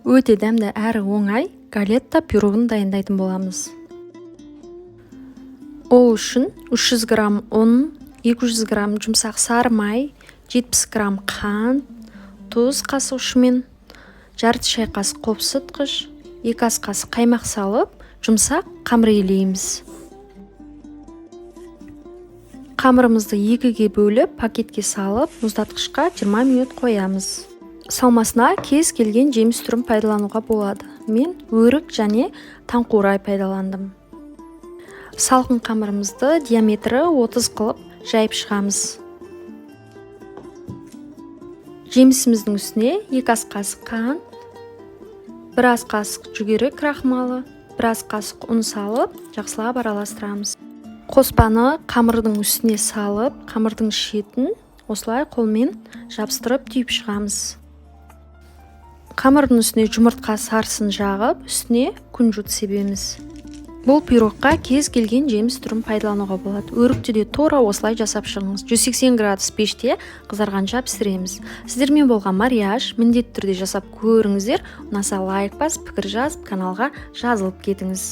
Өте дәмді әрі оңай галетта пирогын дайындайтын боламыз. Ол үшін 300 грамм ұн, 200 грамм жұмсақ сары май, 70 грамм қант, тұз қасық ұшымен, жарты шай қасық қопсытқыш, 2 ас қасық қаймақ салып, жұмсақ қамыр илейміз. Қамырымызды екіге бөліп, пакетке салып, мұздатқышқа 20 минут қоямыз. Салмасына кез келген жеміс түрін пайдалануға болады. Мен өрік және таңқурай пайдаландым. Салқын қамырымызды диаметрі 30 қылып жайып шығамыз. Жемісіміздің үстіне 2 ас қасық қант, 1 ас қасық жүгері крахмалы, 1 ас қасық ұн салып, жақсылап араластырамыз. Қоспаны қамырдың үстіне салып, қамырдың шетін осылай қолмен жабыстырып түйіп шығамыз. Қамырдың үстіне жұмыртқа сарысын жағып, үстіне күнжіт себеміз. Бұл пирогқа кез келген жеміс түрін пайдалануға болады. Өрікті де тура осылай жасап шығыңыз. 180 градус пеште қызарғанша пісіреміз. Сіздермен болған Марияш. Міндетті түрде жасап көріңіздер. Ұнаса, лайк басып, пікір жазып, каналға жазылып кетіңіз.